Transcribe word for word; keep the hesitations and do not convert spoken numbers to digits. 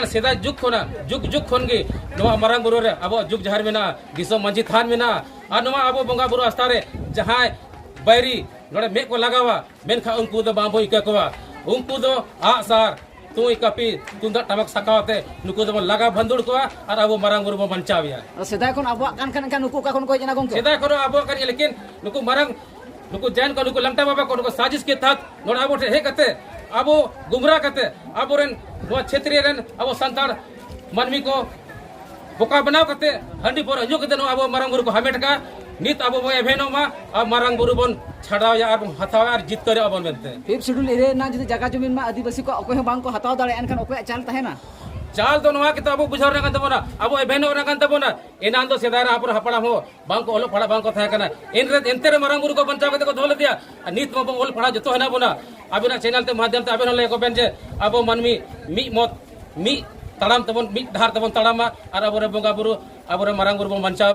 ᱥᱮᱫᱟᱭ ᱡᱩᱜᱽ ᱠᱷᱚᱱᱟᱜ, ᱡᱩᱜᱽ ᱡᱩᱜᱽ ᱠᱷᱚᱱ ᱜᱮ ᱱᱚᱣᱟ ᱢᱟᱨᱟᱝ ᱵᱩᱨᱩ ᱨᱮ ᱟᱵᱚᱣᱟᱜ ᱡᱩᱜᱽ ᱡᱟᱦᱮᱨ ᱢᱮᱱᱟᱜᱼᱟ, ᱫᱤᱥᱚᱢ ᱢᱟᱹᱡᱷᱤ ᱛᱷᱟᱱ ᱢᱮᱱᱟᱜᱼᱟ᱾ ᱟᱨ ᱱᱚᱣᱟ ᱟᱵᱚ ᱵᱚᱸᱜᱟ ᱵᱩᱨᱩ ᱟᱥᱛᱷᱟ ᱨᱮ ᱡᱟᱦᱟᱸᱭ ᱵᱟᱹᱭᱨᱤ ᱱᱚᱰᱮ ᱢᱮᱫ ᱠᱚ ᱞᱟᱜᱟᱣᱟ, ᱢᱮᱱᱠᱷᱟᱱ ᱩᱱᱠᱩ ᱫᱚ ᱵᱟᱝ ᱵᱚᱱ ᱤᱠᱟᱹ ᱠᱚᱣᱟ᱾ ᱩᱱᱠᱩ ᱫᱚ ᱟᱜ ᱥᱟᱨ, ᱛᱩᱸᱭ, ᱠᱟᱹᱯᱤ, ᱛᱩᱢᱫᱟᱜ ᱴᱟᱢᱟᱠ ᱥᱟᱠᱟᱣ ᱟᱛᱮ ᱱᱩᱠᱩ ᱫᱚᱵᱚᱱ ᱞᱟᱜᱟ ᱵᱷᱟᱸᱫᱩᱲ ᱠᱚᱣᱟ ᱟᱨ ᱟᱵᱚ ᱢᱟᱨᱟᱝ ᱵᱩᱨᱩ ᱵᱚᱱ ᱵᱟᱧᱪᱟᱣ ᱮᱭᱟ᱾ ᱥᱮᱫᱟᱭ ᱠᱷᱚᱱ ᱟᱵᱚᱣᱟᱜ ᱠᱟᱱ ᱠᱷᱟᱱ ᱮᱱᱠᱷᱟᱱ ᱱᱩᱠᱩ ᱚᱠᱟ ᱠᱷᱚᱱ ᱠᱚ ᱦᱮᱡ ᱮᱱᱟ ᱜᱚᱝᱠᱮ? ᱥᱮᱫᱟᱭ ᱠᱷᱚᱱ ᱟᱵᱚᱣᱟᱜ ᱠᱟᱱ ᱜᱮᱭᱟ, ᱞᱮᱠᱤᱱ ᱱᱩᱠᱩ ᱢᱟᱨᱟᱝ, ᱱᱩᱠᱩ ᱡᱟᱭᱟᱱ ᱠᱚ, ᱱᱩᱠᱩ ᱞᱟᱝᱴᱟ ᱵᱟᱵᱟ ᱠᱚ, ᱱᱩᱠᱩ ᱥᱟᱡᱤᱥ ᱠᱮ ᱛᱟᱦᱟᱛ ᱱᱚᱰᱮ ᱟᱵᱚ ᱴᱷᱮᱱ ᱦᱮᱡ ᱠᱟᱛᱮ ᱟᱵᱚ ᱜᱩᱢᱨᱟ ᱠᱟᱛᱮ ᱟᱵᱚᱨᱮᱱ ᱱᱚᱣᱟ ᱪᱷᱮᱛᱨᱤᱭᱟ ᱨᱮᱱ ᱟᱵᱚ ᱥᱟᱱᱛᱟᱲ ᱢᱟᱹᱱᱢᱤ ᱠᱚ ᱵᱚᱠᱟ ᱵᱮᱱᱟᱣ ᱠᱟᱛᱮ, ᱦᱟᱺᱰᱤ ᱯᱟᱹᱣᱨᱟᱹ ᱧᱩ ᱠᱟᱛᱮ ᱱᱚᱣᱟ ᱟᱵᱚ ᱢᱟᱨᱟᱝ ᱵᱩᱨᱩ ᱠᱚ ᱦᱟᱢᱮᱴ ᱠᱟᱜᱼᱟ᱾ ᱱᱤᱛ ᱟᱵᱚ ᱵᱚᱱ ᱮᱵᱷᱮᱱᱚᱜ ᱢᱟ ᱟᱨ ᱢᱟᱨᱟᱝ ᱵᱩᱨᱩ ᱵᱚᱱ ᱪᱷᱟᱰᱟᱣᱮᱭᱟ ᱟᱨ ᱵᱚᱱ ᱦᱟᱛᱟᱣᱟ ᱟᱨ ᱡᱤᱛᱠᱟᱹᱨᱚᱜᱼᱟ ᱵᱚᱱ ᱢᱮᱱᱛᱮ᱾ ᱯᱷᱤᱯᱛᱷ ᱥᱤᱰᱩᱞ ᱮᱨᱤᱭᱟ ᱨᱮᱱᱟᱜ ᱡᱩᱫᱤ ᱡᱟᱭᱜᱟ ᱡᱚᱢᱤᱱ ᱢᱟ ᱟᱹᱫᱤᱵᱟᱹᱥᱤ ᱠᱚ ᱚᱠᱚᱭ ᱦᱚᱸ ᱵᱟᱝ ᱠᱚ ᱦᱟᱛᱟᱣ ᱫᱟᱲᱮᱭᱟᱜᱼᱟ, ᱮᱱᱠᱷᱟᱱ ᱚᱠᱚᱭᱟᱜ ᱪᱟᱞ ᱛᱟᱦᱮᱱᱟ? ᱪᱟᱞ ᱫᱚ ᱱᱚᱣᱟ ᱠᱤᱛᱟᱹ ᱟᱵᱚ ᱵᱩᱡᱷᱟᱹᱣ ᱨᱮᱱᱟᱜ ᱠᱟᱱ ᱛᱟᱵᱚᱱᱟ, ᱟᱵᱚ ᱮᱵᱷᱮᱱᱚᱜ ᱨᱮᱱᱟᱜ ᱠᱟᱱ ᱛᱟᱵᱚᱱᱟ᱾ ᱮᱱᱟᱱ ᱫᱚ ᱥᱮᱫᱟᱭ ᱨᱮᱱ ᱟᱵᱚᱨᱮᱱ ᱦᱟᱯᱲᱟᱢ ᱦᱚᱸ ᱵᱟᱝ ᱠᱚ ᱚᱞᱚᱜ ᱯᱟᱲᱦᱟᱜ ᱵᱟᱝ ᱠᱚ ᱛᱟᱦᱮᱸ ᱠᱟᱱᱟ, ᱮᱱᱨᱮ ᱮᱱᱛᱮ ᱨᱮ ᱢᱟᱨᱟᱝ ᱵᱩᱨᱩ ᱠᱚ ᱵᱟᱧᱪᱟᱣ ᱠᱟᱛᱮ ᱠᱚ ᱫᱚᱦᱚ ᱞᱮᱫᱮᱭᱟ᱾ ᱟᱨ ᱱᱤᱛ ᱢᱟᱵᱚᱱ ᱚᱞ ᱯᱟᱲᱦᱟᱣ ᱡᱚᱛᱚ ᱦᱮᱱᱟᱜ ᱵᱚᱱᱟ᱾ ᱟᱵᱤᱱᱟᱜ ᱪᱮᱱᱮᱞ ᱛᱮ ᱢᱟᱫᱷᱭᱚᱢ ᱛᱮ ᱟᱵᱮᱱ ᱦᱚᱸ ᱞᱟᱹᱭ ᱟᱠᱚ ᱵᱮᱱ ᱡᱮ ᱟᱵᱚ ᱢᱟᱹᱱᱢᱤ ᱢᱤᱫ ᱢᱚᱛ, ᱢᱤᱫ ᱛᱟᱲᱟᱢ ᱛᱮᱵᱚᱱ, ᱢᱤᱫ ᱰᱟᱦᱟᱨ ᱛᱮᱵᱚᱱ ᱛᱟᱲᱟᱢᱟ ᱟᱨ ᱟᱵᱚᱨᱮᱱ ᱵᱚᱸᱜᱟ ᱵᱩᱨᱩ, ᱟᱵᱚᱨᱮᱱ ᱢᱟᱨᱟᱝ ᱵᱩᱨᱩ ᱵᱚᱱ ᱵᱟᱧᱪᱟᱣ